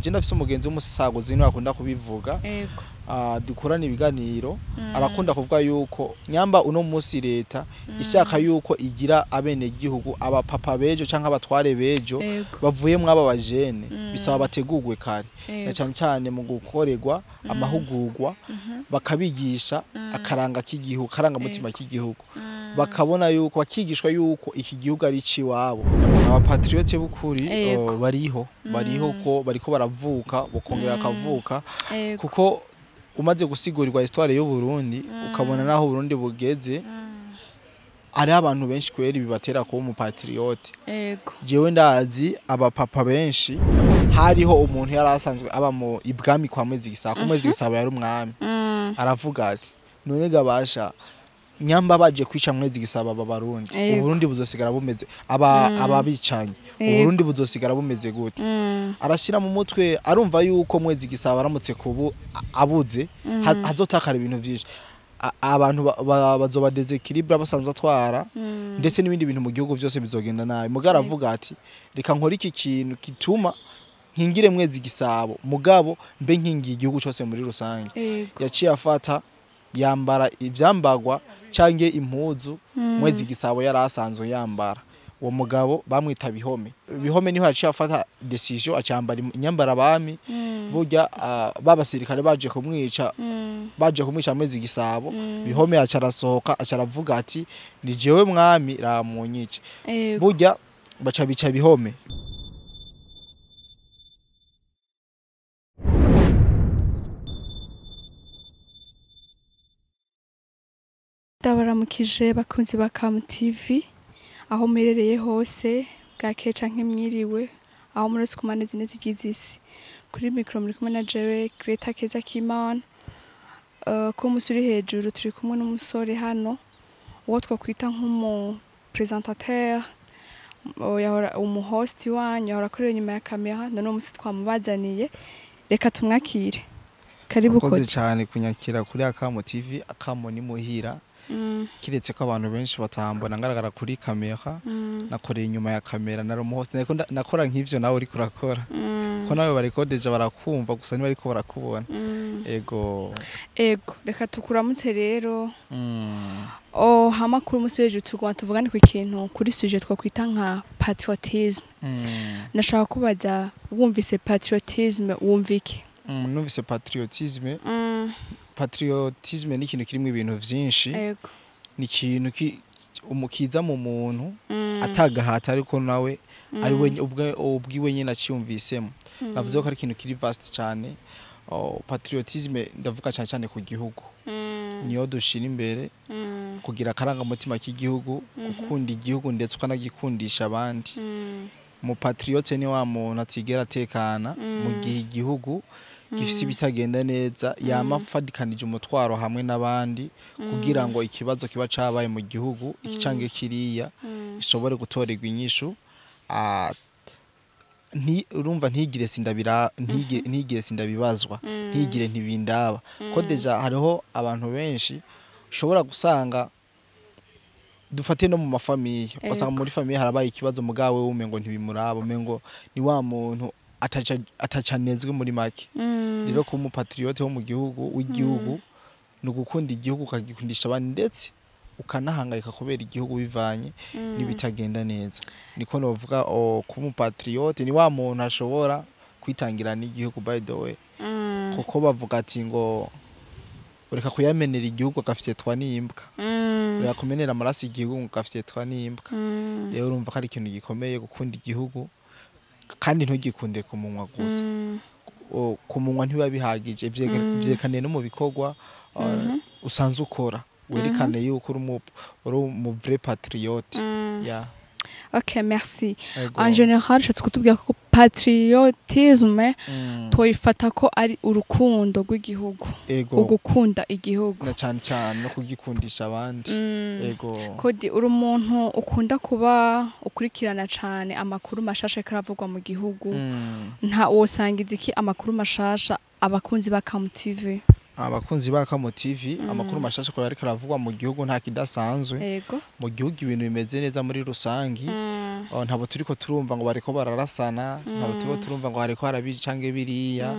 Je ndafise umugenzi w'umusagozi niwe akunda kubivuga. Ego. Dukorana ibiganiro, arakunda kuvuga yuko nyamba uno munsi leta ishaka yuko igira abenegihugu abapapa bejo canke abatware bejo Ego. bavuye mw'aba bajene, bisaba bategurwe kare na Ego. cane cane mu gukorerwa amahugurwa, bakabigisha akaranga k'igihugu, karangamutima k'igihugu, bakabona yuko bakigishwa yuko iki gihugu ari iciwabo. Abapatriote b'ukuri Ego. bariho, bariho ko bariko baravuka bokongera bakavuka, Ego. kuko umaze gusigurwa histoire y'u Burundi ukabona naho Burundi bugeze, hariho abantu benshi kweri bibatera kuba umupatriote. Ego. Jewe ndazi abapapa benshi. Hariho umuntu yari asanzwe aba mu ibwami kwa Mwezi Gisabo, Mwezi Gisabo yari umwami. Aravuga ati: "None gabasha nyamba baje kwica Mwezi Gisabo aba Barundi, Ego. Uburundi buzosigara bumeze aba ababicanyi, Ego. Uburundi buzosigara bumeze gute?" Arashira mu mutwe, arumva yuko Mwezi Gisabo aramutse kubu abuze hazotakara ibintu vyinshi. Abantu bazoba déséquilibre basanzwe atwara, ndetse n'ibindi bintu mu gihugu vyose bizogenda nabi. Mugabo aravuga ati: "Reka nkore iki kintu gituma nkingire Mwezi Gisabo, mugabo mbe nkingiye igihugu cose muri rusange." Ego. Yaciye afata yambara ivyambagwa canke impuzu Mwezi Gisabo yari asanzwe yambara. Uwo mugabo bamwita Bihome. Bihome niho yaciye afata décision, acambara inyambara abami. Burya babasirikare baje kumwica, baje kumwica Mwezi Gisabo, Bihome aca arasohoka, aca aravuga ati: "Ni jewe mwami, ramunyice." Ego. Burya baca bica Bihome. Ndabaramukije bakunzi ba Kam TV aho muherereye hose, bwakeye canke mwiriwe aho muri ku mpande zine zigize isi. Kuri micro muri kumwe na jewe Greta Keza Kimana. Ku musi uri hejuru turi kumwe n'umusore hano, uwo twakwita nk'umu présentateur, yahora umu host wanyu, yahora akorera inyuma ya kamera. None uwo musi twamubazaniye, reka tumwakire. Karibu. Murakoze Kodi. cyane kunyakira kuri Akamo TV. Akamo ni muhira, kiretse ko abantu benshi batambona ngaragara kuri kamera. Nakoreye inyuma ya kamera, nari umu host. Nakora nk'ivyo nawe uriko urakora, ko nawe barikodeje barakumva gusa ntibariko barakubona. Ego. Ego, reka tukuramutse rero. Oh, hama kuri umunsi w'ejo tugomba tuvugane ku kintu, kuri sujet twakwita nka patriotisme. Nashaka kubaza, wumvise patriotisme wumva iki? Numvise patriotisme, patriotisme ni ikintu kirimo ibintu vyinshi. Ni ikintu kiza mu muntu atagahata, ariko nawe ari we ubwe ubwiwe nyine aciyumvisemo. Navuze ko ari ikintu kiri vaste cyane. Oh, patriotisme ndavuga cyane cyane ku gihugu, niyo dushira imbere, kugira akarangamutima k'igihugu, gukunda igihugu ndetse ukanagikundisha abandi. Mu patriote ni wa muntu atigera atekana mu gihe igihugu gifise ibitagenda neza, yama afadikanije umutwaro hamwe n'abandi kugira ngo ikibazo kiba cabaye mu gihugu iki canke kiriya ishobore gutorerwa inyishu. Urumva ntigire sindabira, ntigire sindabibazwa, ntigire ntibindaba, ko déjà hariho abantu benshi ushobora gusanga, dufate no mu ma famille, ugasanga muri famille harabaye ikibazo, mugawe umengo ntibimuraba, umengo ni wa muntu atacanezwe muri make. Rero kuba umupatriote wo mu gihugu, w'igihugu, ni ugukunda igihugu ukagikundisha abandi, ndetse ukanahangayika kubera igihugu bivanye n'ibitagenda neza. Niko novuga. Kuba umupatriote ni wa muntu ashobora kwitangira n'igihugu, by the way, kuko bavuga ati ngo ureka kuyamenera igihugu agafyetwa n'imbwa, ureka kumenera amaraso igihugu ngo agafyetwa n'imbwa. Rero urumva ko ari ikintu gikomeye gukunda igihugu, kandi ntugikunde ku munwa gusa. Ku munwa ntibiba bihagije, vyerekane no mu bikorwa usanzwe ukora, werekane yuko uri umu vrai patriote, yeah. Ok, merci. Ego. En général ushatse kutubwira ko patriotisme twoyifata ko ari urukundo rw'igihugu, Ego. ugukunda igihugu. Na cyane cyane no kugikundisha abandi. Ego. Kodi, uri umuntu ukunda kuba ukurikirana cane amakuru mashasha ariko aravugwa mu gihugu. Nta wosangiza iki amakuru mashasha abakunzi ba Kam TV? Abakunzi ba Kamo TV, amakuru mashasha ko ariko aravugwa mu gihugu, nta kidasanzwe. Ego. Mu gihugu ibintu bimeze neza muri rusangi. Ntabwo turiko turumva ngo bariko bararasana, ntabwo turiko turumva ngo hariko harabica canke biriya.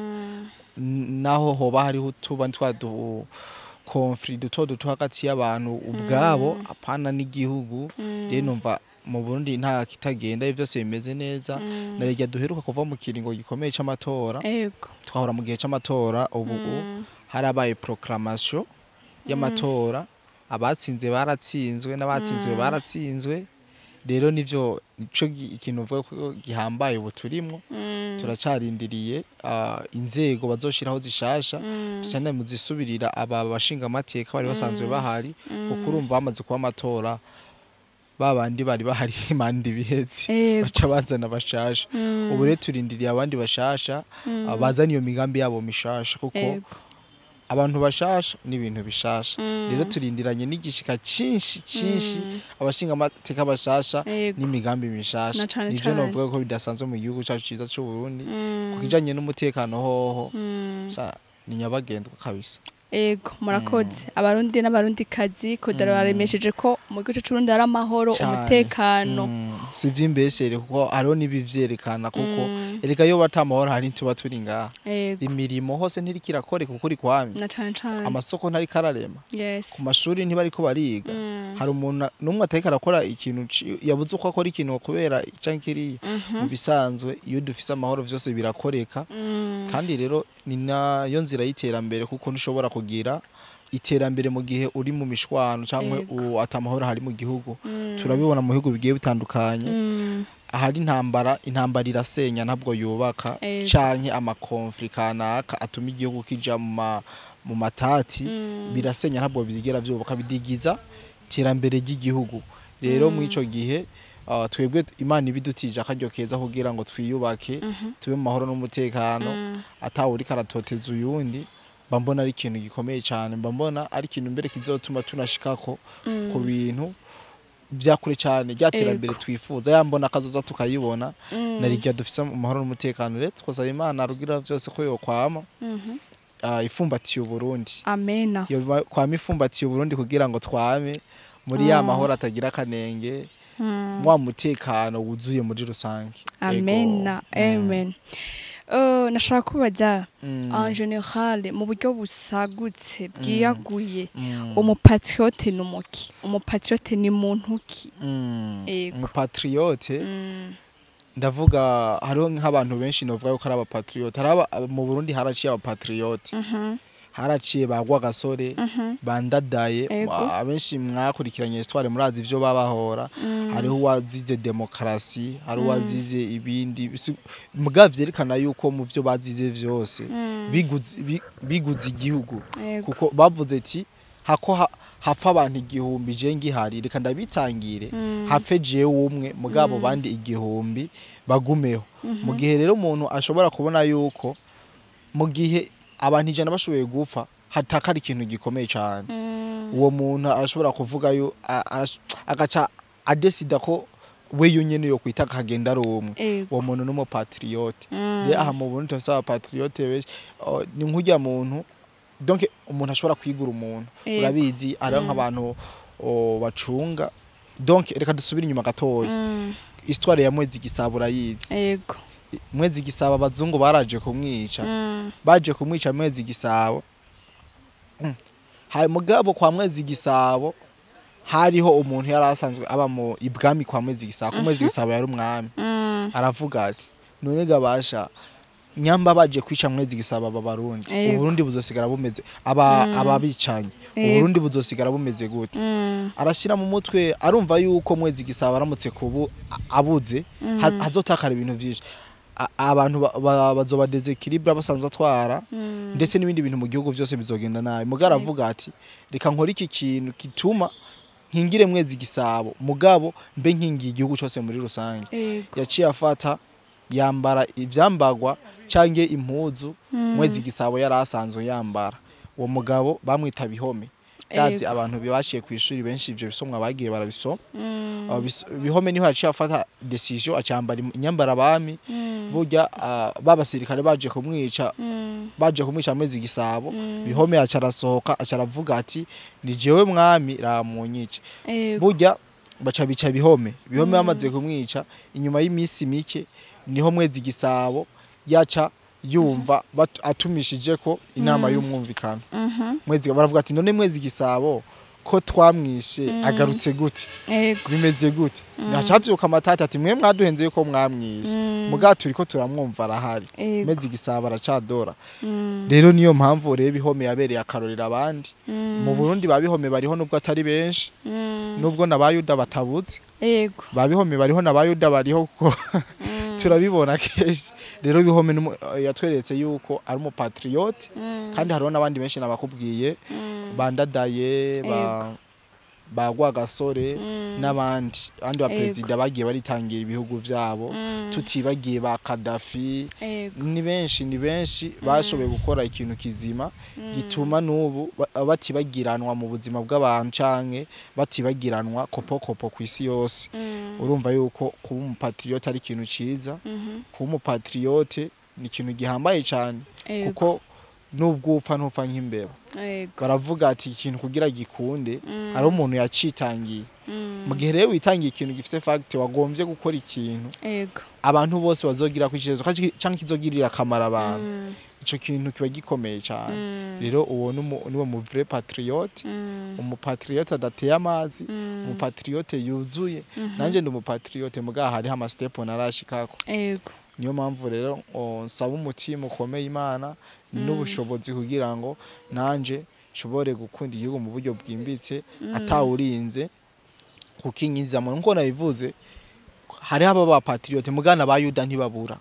Naho hoba hariho utuba twa du conflit duto duto hagati y'abantu ubwabo, apana n'igihugu. Rero numva mu Burundi nta kitagenda, byose bimeze neza. Narirya duheruka kuva mu kiringo gikomeye c'amatora. Twahora mu gihe c'amatora, ubu harabaye proclamation y'amatora, abatsinze baratsinzwe n'abatsinzwe baratsinzwe. Rero nivyo nico ikintu uvuga ko gihambaye ubu turimwo. Turacarindiriye inzego bazoshiraho zishasha cyane mu zisubirira aba bashinga amateka bari basanzwe bahari, kuko urumva bamaze kuba amatora, babandi bari bahari manda ibihetse, baca bazana bashasha. Ubu rero turindiriye abandi bashasha bazana iyo migambi yabo mishasha, kuko abantu bashasha n'ibintu bishasha. Rero turindiranye n'igishika cinshi cinshi abashinga amateka bashasha n'imigambi mishasha. Na cane Nivyo cane. novuga ko bidasanzwe mu gihugu cacu ciza c'u Burundi. Ku kijanye n'umutekano hoho, sha, ni nyabagendwa kabisa. Ego, murakoze. Abarundi n'abarundikazi, Kodara baremesheje ko mu gihugu c'u Burundi hari amahoro, Cane. umutekano. Si ivy'imbeshere, kuko hariho n'ibivyerekana, kuko erega iyo bata amahoro hari tuba turi ngaha. Imirimo hose ntiriko irakoreka kuko uri kwamye. Na cane cane. Amasoko ntariko ararema, ku mashuri ntibariko bariga. Hari umuntu n'umwe atariko arakora ikintu yabuze uko akora ikintu kubera canke kiriya. Mu bisanzwe iyo dufise amahoro vyose birakoreka. Kandi rero ni nayo nzira y'iterambere, kuko ntushobora kugira iterambere mu gihe uri mu mishwano canke ata amahoro hari mu gihugu. Turabibona mu bihugu bigiye bitandukanye, ahari intambara, intambara irasenya ntabwo yubaka, canke ama conflits kanaka atuma igihugu kija mu matati, birasenya, ntabwo byigera vyubaka, bidigiza iterambere ry'igihugu. Rero muri ico gihe twebwe Imana ibidutije akaryo keza kugira ngo twiyubake, tube mu mahoro n'umutekano, atawe uriko aratoteza uyundi, mba mbona ari ikintu gikomeye cyane, mba mbona ari ikintu mbere kizotuma tunashikako ku bintu vya kure cyane, rya terambere twifuza, ya mbona kazoza tukayibona, narirya dufise mu mahoro n'umutekano. Rero twosaba Imana rugira vyose ko yokwama ifumbatiye Uburundi. Amena. Yo kwama ifumbatiye Uburundi kugira ngo twame muri ya mahoro atagira akanenge, wa mutekano wuzuye muri rusange. Amena. Amen. Nashaka kubaza, en général, mu buryo busagutse bwiyaguye, umupatriote ni umuki? Umupatriote ni muntu ki? Ego. Umupatriote, ndavuga hariho nk'abantu benshi novuga yuko ari abapatriote. Hari mu Burundi haraciye abapatriote, haraciye ba Rwagasore, bandadaye. Abenshi mwakurikiranye histoire murazi ivyo babahora. Hariho uwazize demokarasi, hari uwazize ibindi, muga vyerekana yuko mu vyo bazize vyose biguze igihugu, kuko bavuze ati hako hapfa abantu 1000 je ngihari, reka ndabitangire, hapfe jewe umwe, mugabo bandi 1000 bagumeho. Mu gihe rero umuntu ashobora kubona yuko mu gihe abantu 100 bashoboye gupfa hatakara ikintu gikomeye cyane, uwo muntu arashobora kuvuga yo agaca adesida ko we yonyene yo kwita akagenda ari umwe. Uwo muntu n'umupatriote. Rero aha mu Burundi turafise abapatriote benshi. Oh, ni nk'urya muntu, donc umuntu ashobora kwigura umuntu. Urabizi hariho nk'abantu bacunga, donc reka dusubire inyuma gatoya. Histoire ya Mwezi Gisabo urayizi? Ego. Mwezi Gisabo abazungu baraje kumwica. Baje kumwica Mwezi Gisabo. Hari mugabo kwa Mwezi Gisabo hariho umuntu yari asanzwe aba mu ibwami kwa Mwezi Gisabo, ko Mwezi Gisabo yari umwami. Aravuga ati none gabasha nyamba baje kwica Mwezi Gisabo aba Barundi, Uburundi buzosigara bumeze aba ababicanyi, Uburundi buzosigara bumeze gute? Arashira mu mutwe, arumva yuko Mwezi Gisabo aramutse kubu abuze hazotakara ibintu vyinshi. Abantu bazoba déséquilibre basanzwe atwara, ndetse n'ibindi bintu mu gihugu vyose bizogenda nabi. Mugabo aravuga ati reka nkore iki kintu gituma nkingire Mwezi Gisabo, mugabo mbe nkingiye igihugu cyose muri rusange. Yaciye afata yambara ivyambagwa canke impuzu Mwezi Gisabo yari asanzwe yambara. Uwo mugabo bamwita Bihome. Ndazi abantu bashiye ku ishuri benshi ivyo bisomwa bagiye barabisoma. Bihome niho yaciye afata décision acambara inyambara abami. Burya babasirikare baje kumwica, baje kumwica Mwezi Gisabo, Bihome aca arasohoka, aca aravuga ati ni jewe mwami, ramunyice. Burya Baca bica Bihome. Bihome bamaze kumwica, inyuma y'iminsi mike niho Mwezi Gisabo yaca yumva atumishije ko inama y'umwumvikano. Mwezi baravuga ati: "None Mwezi Gisabo ko twamwishe, agarutse gute? Bimeze gute?" Hacavyuka amatata ati: "Mwe mwaduhenze yuko mwamwishe, muga turiko turamwumva arahari." Mwezi Gisabo aracadora. Rero niyo mpamvu rero Bihome yabereye akarorera abandi. Mu Burundi ba Bihome bariho, nubwo atari benshi, nubwo n'abayuda batabuze. Ba Bihome bariho, n'abayuda bariho, kuko turabibona kenshi. Rero Bihome yatweretse yuko ari umupatriote. Kandi hariho n'abandi benshi nabakubwiye, bandadaye ba ba Rwagasore n'abandi abandi ba perezida bagiye baritangira ibihugu vyabo, tutibagiye ba Kadafi. Ni benshi, ni benshi bashoboye gukora ikintu kizima gituma n'ubu batibagiranwa mu buzima bw'abantu canke batibagiranwa kopo kopo ku isi yose. Urumva yuko kuba umupatriote ari ikintu ciza. Kuba umupatriote ni ikintu gihambaye cane, kuko nubwo upfa ntupfa nk'imbeba. Baravuga ati ikintu kugira gikunde hari umuntu yacitangiye. Mu gihe rero witangiye ikintu gifise fact, wagombye gukora ikintu abantu bose bazogira kwicezo canke kizogirira akamaro abantu, ico kintu kiba gikomeye cyane. Rero uwo niwe mu vrai patriote, umupatriote adateye amazi, umupatriote yuzuye. Nanje ndi umupatriote, mugaha hariho ama step narashikako. Niyo mpamvu rero nsaba umutima ukomeye Imana n'ubushobozi kugira ngo nanje nshobore gukunda igihugu mu buryo bwimbitse, atawurinze kukinyiza mu nkuko nabivuze. Hariho aba bapatriote mugana ba Yuda ntibabura,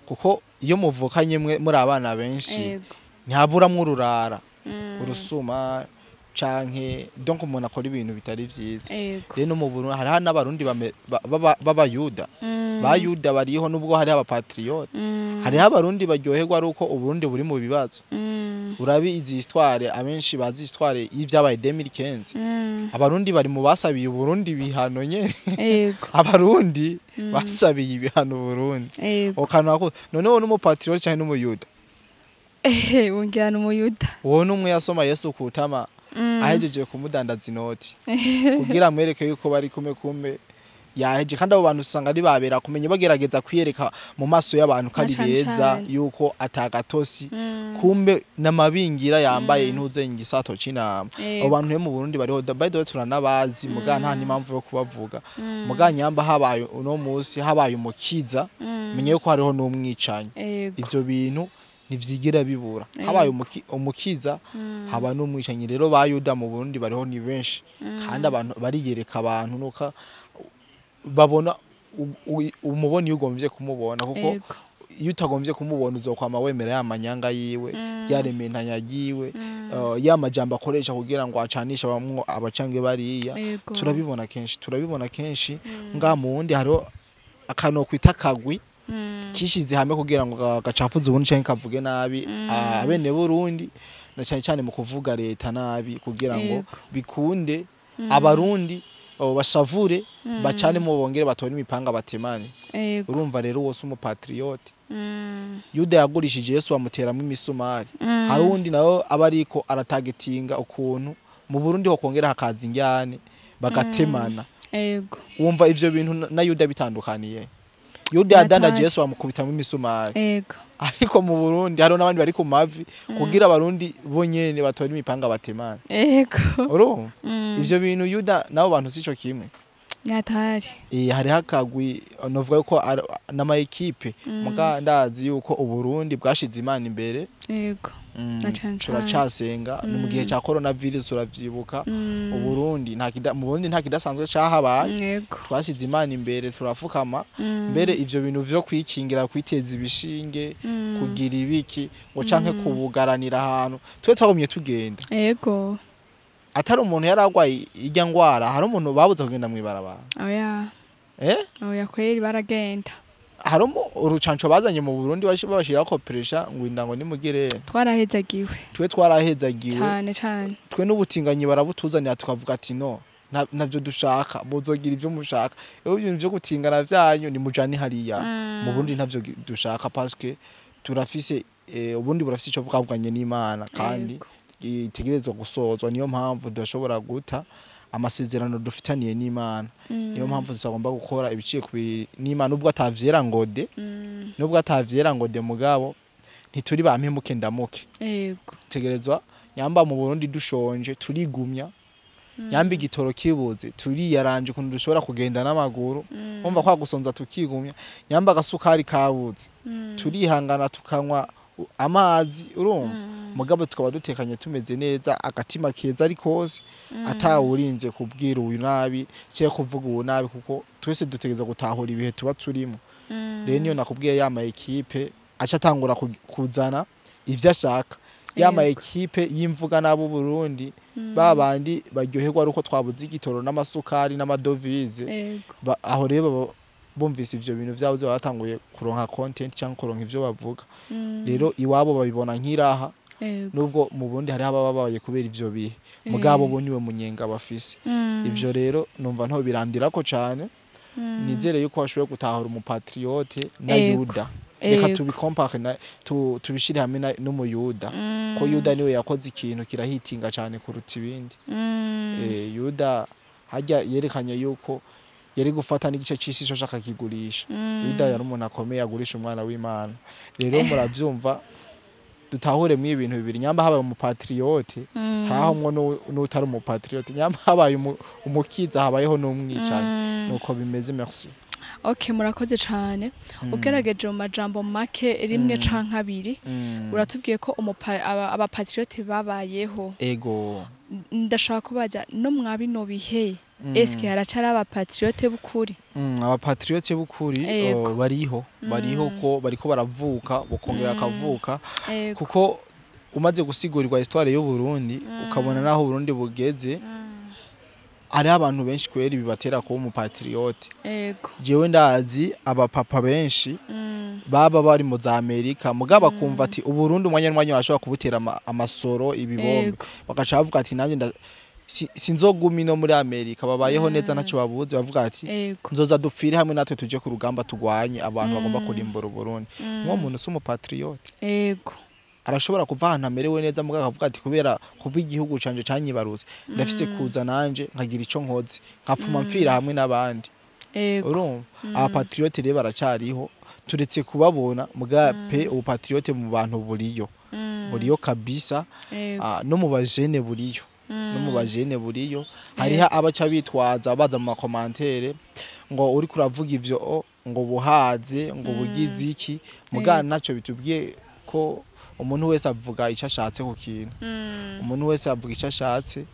kuko iyo muvukanye mwe muri abana benshi, ntihaburamwo ururara, urusuma, canke donc umuntu akora ibintu bitari vyiza. Rero no mu Burundi hariho n'abarundi b'abayuda. Bayuda bariho, nubwo hariho abapatriote. Hariho abarundi baryoherwa ari uko Uburundi buri mu bibazo. Urabi izi histoire, abenshi bazi histoire y'ivyabaye 2015. Abarundi bari mu basabiye Uburundi ibihano nyene. Abarundi basabiye ibihano Uburundi. Okana ko none wowe n'umupatriote canke n'umuyuda? Ehe, wongera n'umuyuda. Wowe n'umwe yasoma Yesu kutama ahejeje kumudandaza inoti kugira amwereke yuko bari kumwe, kumbe yaheje. Kandi abo bantu usanga ari babera kumenya bagerageza kwiyereka mu maso y'abantu ko ari Na cane beza, cane. yuko atagatosi, kumbe n'amabingira yambaye intuze igisato c'intama. Abo bantu rero mu Burundi bariho, by the way turanabazi, muga nta n'impamvu yo kubavuga. Muga nyamba habaye uno munsi habaye umukiza, menye yuko hariho n'umwicanyi. Ivyo bintu ntivyigira bibura. Habaye umukiza, haba n'umwicanyi. Rero ba Yuda mu Burundi bariho, ni benshi. Kandi abantu bariyereka abantu nuka babona umubona iyo ugomvye kumubona, kuko iyo utagomvye kumubona uzokwama wemera ya manyanga yiwe, yarementanya yiwe, ya majambo akoresha kugira ngo acanishe bamwe abacange bariya. Turabibona kenshi, turabibona kenshi. Ngaha mu wundi hariho akantu kwita kagwi kishize hamwe kugira ngo gacafuze ubundi canke kavuge nabi abene Burundi, na cyane cyane mu kuvuga leta nabi, kugira ngo bikunde abarundi bashavure, bacanemo, bongere batore imipanga batemane. Urumva rero wose umupatriote. Yuda yagurishije Yesu bamuteramo imisumari. Hari uwundi nawe aba ariko aratagetinga ukuntu mu Burundi ho kongera hakaza injyane bagatemana. Wumva ivyo bintu na Yuda bitandukaniye? Yuda yadandaje Natari. Yesu bamukubitamo imisumari, ariko mu Burundi hariho n'abandi bari ku mavi kugira abarundi bonyene batore imipanga batemane. Urumva ivyo bintu Yuda nabo bantu sico kimwe. Natari. Hariho akagwi novuga yuko n'ama équipe, muga ndazi yuko Uburundi bwashize Imana imbere. Na cane cane. Turacasenga. Ni mu gihe cya coronavirus, uravyibuka. Uburundi nta mu Burundi nta kidasanzwe cahabaye. Twashize Imana imbere, turafukama. Mbere ivyo bintu vyo kwikingira, kwiteza ibishinge, kugira ibiki ngo canke kubugaranira ahantu, twe twagumye tugenda. Atari umuntu yari agwaye irya ngwara, hari umuntu babuze kugenda mw'ibarabara? Oya. Eh? Oya kweri, baragenda. Hari urucanco bazanye mu Burundi babashirako pressure ngo inda ngo nimugire. Twarahezagiwe. Twe twarahezagiwe. Cane cane. Twe n'ubutinganyi barabutuzanira, tukavuga ati: "No, navyo dushaka, muzogira ivyo mushaka. Iyo ibintu vyo gutingana vyanyu nimujane hariya mu Burundi, ntavyo dushaka," parce que turafise ubundi burafise ico bwavuganye n'Imana kandi itegerezwa gusozwa. Niyo mpamvu tudashobora guta Amasezerano dufitaniye n'Imana. Niyo mpamvu tutagomba gukora ibiciye ku n'Imana, nubwo atavyera ngo de, nubwo atavyera ngo de, mugabo ntituri ba mpemuke ndamuke. Tegerezwa nyamba mu Burundi dushonje turigumya, nyamba igitoro kibuze turiyaranje ukuntu dushobora kugenda n'amaguru, umva kwa gusonza tukigumya, nyamba agasukari kabuze turihangana tukanywa amazi, urumva, mugabo tukaba dutekanye, tumeze neza, agatima keza ari kose, atawurinze kubwira uyu nabi cyangwa kuvuga uyu nabi, kuko twese dutegereza gutahura ibihe tuba turimo. Rero niyo nakubwiye ya ma équipe aca atangura kuzana ivyo ashaka, ya ma équipe y'imvuga n'abo Burundi, babandi baryoherwa ari uko twabuze igitoro n'amasukari n'amadovize. Aho rero bumvise ivyo bintu vyabuze, baba batanguye kuronka content cyangwa kuronka ivyo bavuga. Rero iwabo babibona nk'iraha, nubwo mu Burundi hariho abababaye kubera ivyo bihe, mugabo bo niwe munyenga bafise. Ivyo rero numva nto birandirako cane. Nizere yuko washoboye gutahura umupatriote na Yuda. Reka tubikompare na tubishire hamwe n'umuyuda, ko Yuda niwe yakoze ikintu kirahitinga cane kuruta ibindi. Yuda hajya yerekanye yuko yari gufata n'igice c'isi cose akakigurisha. Yuda yari umuntu akomeye, agurisha umwana w'Imana. Rero muravyumva, dutahure mu ibintu bibiri: nyamba habaye umupatriote, haho mwo n'utari umupatriote, nyamba habaye umukiza, habayeho n'umwicanyi. Nuko bimeze. Merci. Okay, murakoze cane. Ugerageje mu majambo make, rimwe canke abiri, uratubwiye ko abapatriote babayeho. Ego. Ndashaka kubaza, no mwa bino bihe, eske haracari abapatriote b'ukuri? Abapatriote b'ukuri bariho, bariho, ko bariko baravuka, bukongera bakavuka, kuko umaze gusigurirwa histoire y'u Burundi, ukabona naho Burundi bugeze, hariho abantu benshi kweri bibatera kuba umupatriote. Jewe ndazi abapapa benshi baba bari mu za Amerika, mugabo akumva ati Uburundi umwanya n'umwanya bashobora kubutera amasoro, ibibombe, bagaca bavuga ati nanjye sinzoguma ino muri Amerika, babayeho neza, ntacyo babuze, bavuga ati nzoza dupfire hamwe natwe, tuje ku rugamba, tugwanye abantu bagomba kurimbura Uburundi. Nk'uwo muntu si umupatriote? Arashobora kuva ahantu amerewe neza, mugabo akavuga ati kubera kuba igihugu canje canyibarutse, ndafise kuza nanje nkagira ico nkoze, nkapfuma mpfira hamwe n'abandi. Urumva, abapatriote rero baracariho, turetse kubabona muga pe ubupatriote mu bantu buriyo, buriyo kabisa. Ah, no mu bajene buriyo, no mu bajene buriyo. Hariho abaca bitwaza baza mu ma commentaires ngo uri kuravuga ivyo, ngo buhaze, ngo bugize iki, muga naco bitubwiye ko umuntu wese avuga icyo ashatse ku kintu. Umuntu wese avuga icyo ashatse.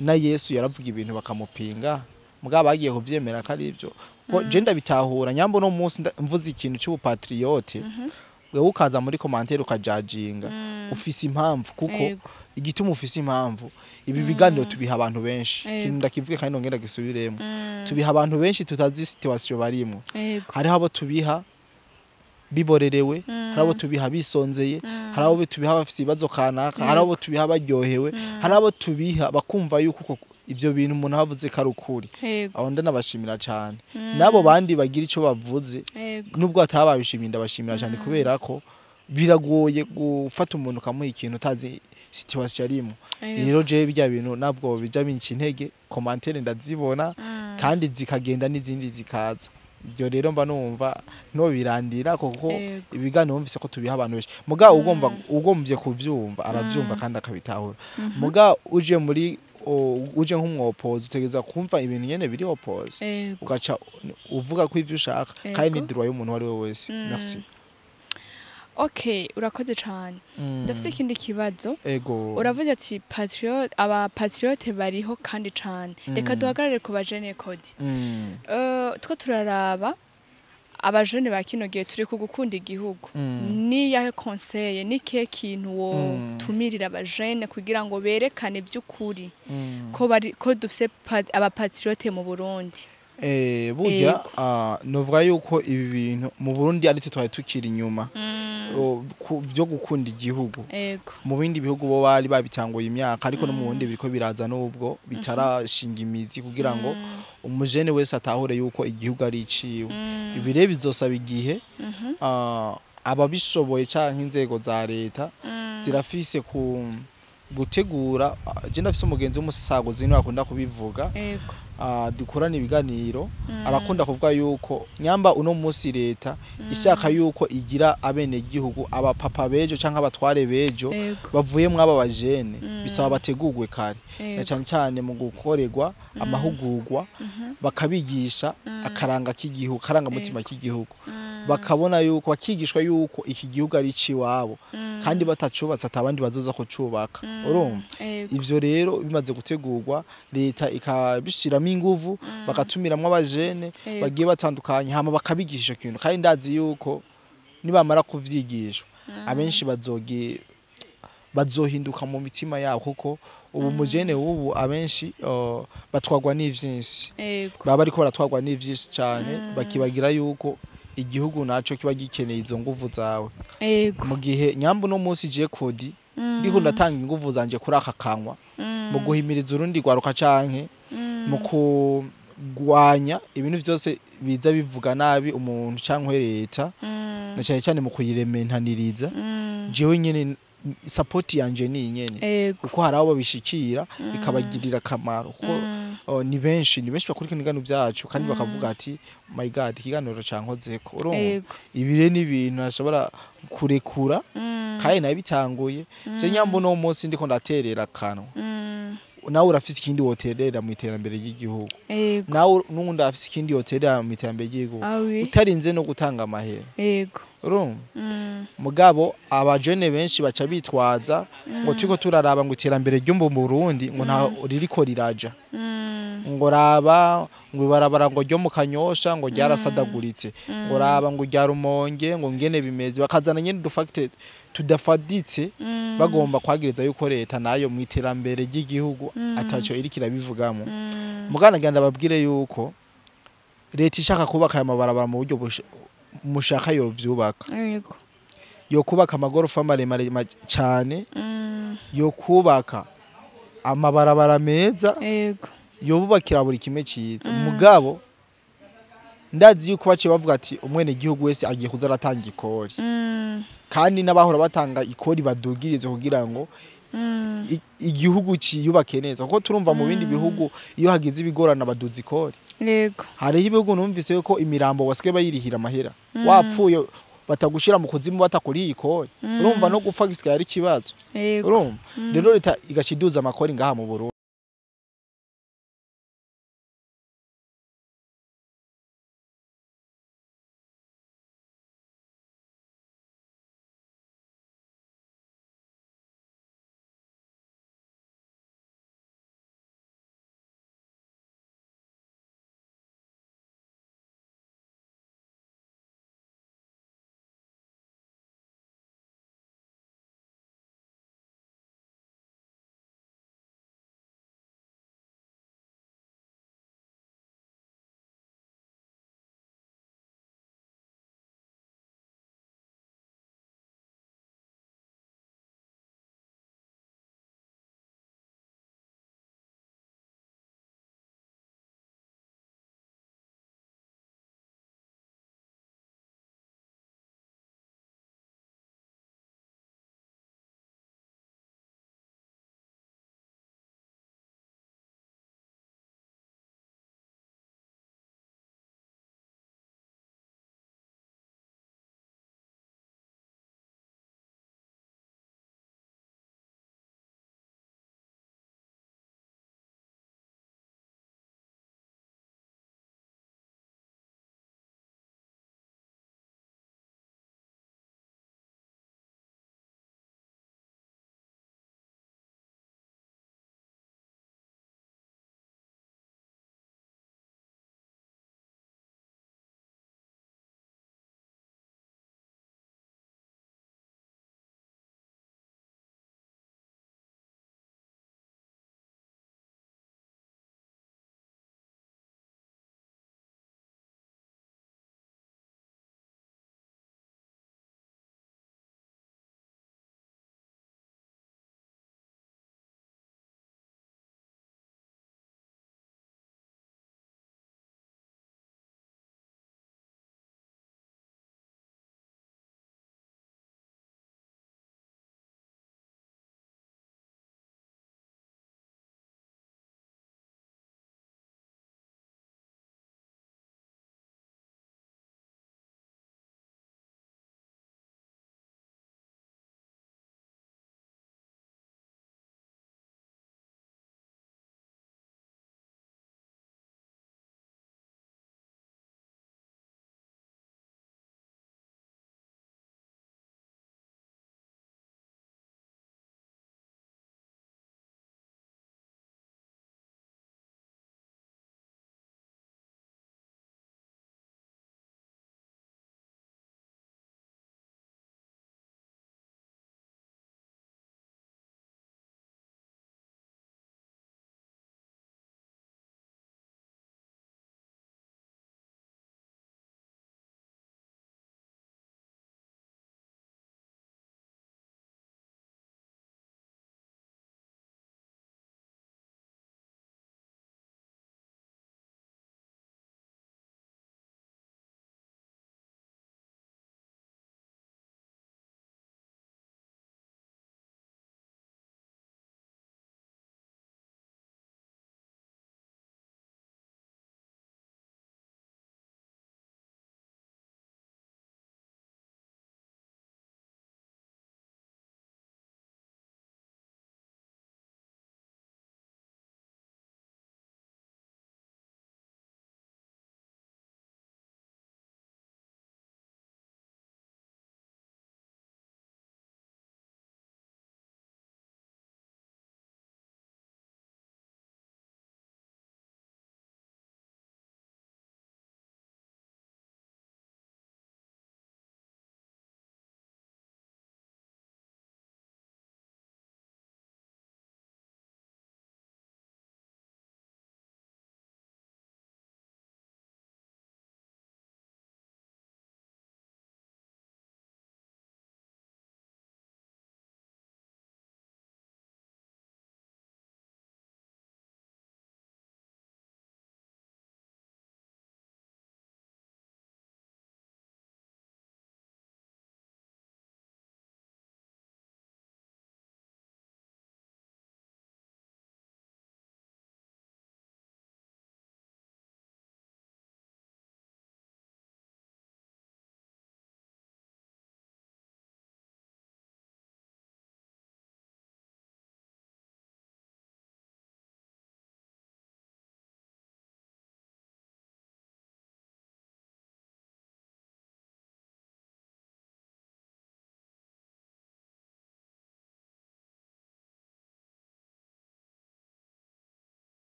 Na Yesu yaravuga ibintu bakamupinga, mugabo bagiye kuvyemera ko ari ivyo, kuko je ndabitahura. Nyambo no munsi mvuze ikintu c'ubupatriote, wewe ukaza muri commentaire ukajajinga, ufise impamvu, kuko igituma ufise impamvu, ibi biganiro tubiha abantu benshi. Ikintu ndakivuge kandi nongera gisubiremo, tubiha abantu benshi tutazi situation barimwo. Hariho abo tubiha biborerewe, hari abo tubiha bisonzeye, hari abo tubiha bafise ibibazo kanaka, hari abo tubiha baryohewe, hari abo tubiha bakumva yuko ivyo bintu umuntu avuze ko ari ukuri. Abo ndanabashimira cane. N'abo bandi bagira ico bavuze, nubwo bataba babishimiye, ndabashimira cyane, kubera ko biragoye gufata umuntu ukamuha ikintu utazi situation arimo. Rero jewe birya bintu ntabwo bija binca intege. Commentaire ndazibona, kandi zikagenda n'izindi zikaza. Ibyo rero mba numva no birandira, kuko ibiganiro wumvise ko tubiha abantu benshi, mugabo ugomba ugombye kuvyumva aravyumva kandi akabitahura. Muga uje muri uje nk'umwopozi, utegereza kumva ibintu nyene biri opposé, ugaca uvuga ko ivyo ushaka, kandi ni droit y'umuntu uwo ari we wese. Merci. Okay, urakoze cane. Ndafise ikindi kibazo. Ego. Uravuze ati patriote, aba patriote bariho kandi cane. Reka duhagarare ku bajene kodi. Two turaraba abajene ba kino gihe turi ku gukunda igihugu. Ni yahe conseil, ni kihe kintu wo tumirira abajene kugira ngo berekane vy'ukuri ko bari ko dufise aba patriote mu Burundi? Burya novuga yuko ibi bintu mu Burundi ari twe twari tukiri inyuma byo gukunda igihugu. Mu bindi bihugu bo bari babitanguye imyaka, ariko no mu bundi biriko biraza, nubwo bitarashinga imizi kugira ngo umujene wese atahure yuko igihugu ari iciwe. Ibi rero bizosaba igihe. Ababishoboye canke inzego za leta zirafise ku Gutegura, je ndafise umugenzi w'umusagozi niwe akunda kubivuga. Dukorana ibiganiro, arakunda kuvuga yuko nyamba uno munsi leta ishaka yuko igira abenegihugu, abapapa bejo canke abatware bejo, bavuye mw'aba bajene, bisaba bategurwe kare, na cyane cyane mu gukorerwa amahugurwa, bakabigisha akaranga k'igihugu, akarangamutima k'igihugu, bakabona yuko, bakigishwa yuko iki gihugu ari iciwabo, kandi batacubatse atabandi bazoza kucubaka, urumva? Ivyo rero bimaze gutegurwa, leta ikabishiramo inguvu, bagatumiramwo abajene bagiye batandukanye, hama bakabigisha ico kintu. Kandi ndazi yuko nibamara kuvyigishwa, abenshi bazohinduka mu mitima yabo, kuko ubu mujene w'ubu abenshi batwagwa n'ivyinsi, baba bariko baratwagwa n'ivyinshi cane, bakibagira yuko igihugu naco kiba gikeneye izo nguvu zawe. Mu gihe nyambu no munsi je kodi ndiko ndatanga inguvu zanje kuri aka kanwa mu guhimiriza urundi rwaruka canke mu kugwanya ibintu vyose biza bivuga nabi umuntu canke leta, na cyane cyane mu kuyirementaniriza, jewe nyene support yanje ni nyene, kuko hari abo bishikira bikabagirira akamaro, kuko ni benshi bakurikirana ibiganiro vyacu kandi bakavuga ati: "My God, ikiganiro cankozeko." Urumva? Ibi rero ni ibintu ntashobora kurekura, kandi nayo bitanguye. Je nyambo no munsi ndiko ndaterera akanwa, nawe urafise ikindi woterera mu iterambere ry'igihugu, nawe n'uwundi afise ikindi yoterera mu iterambere ry'igihugu, utarinze no gutanga amahera, urumva? Mugabo abajene benshi baca bitwaza ngo turiko turaraba ngo iterambere ryo mu Burundi ngo nta ririko riraja, ngo raba ngo ibarabara ngo ryo mu Kanyosha ngo ryarasadaguritse, ngo raba ngo rya Rumonge ngo ngene bimeze, bakazana nyene udufacts tudafaditse, bagomba kwagiriza yuko leta nayo mu iterambere ry'igihugu ataco iriko irabivugamo. Mugana ganda babwire yuko leta ishaka kubaka aya mabarabara mu buryo mushaka yovyubaka, yo kubaka amagorofa maremare cane, yo kubaka amabarabara meza, yobubakira buri kimwe ciza. Mugabo ndazi yuko baciye bavuga ati umwene gihugu wese agiye kuza aratanga ikori, kandi n'abahora batanga ikori badugirize kugira ngo igihugu ciyubake neza, kuko turumva mu bindi bihugu iyo hagize ibigorana baduza ikori. Hariho ibihugu numvise yuko imirambo basigaye bayirihira amahera, wapfuye batagushira mu kuzimu batakuriye ikori. Urumva no gupfa gisigaye ari ikibazo. Urumva rero leta igaca iduza amakori ngaha mu Burundi.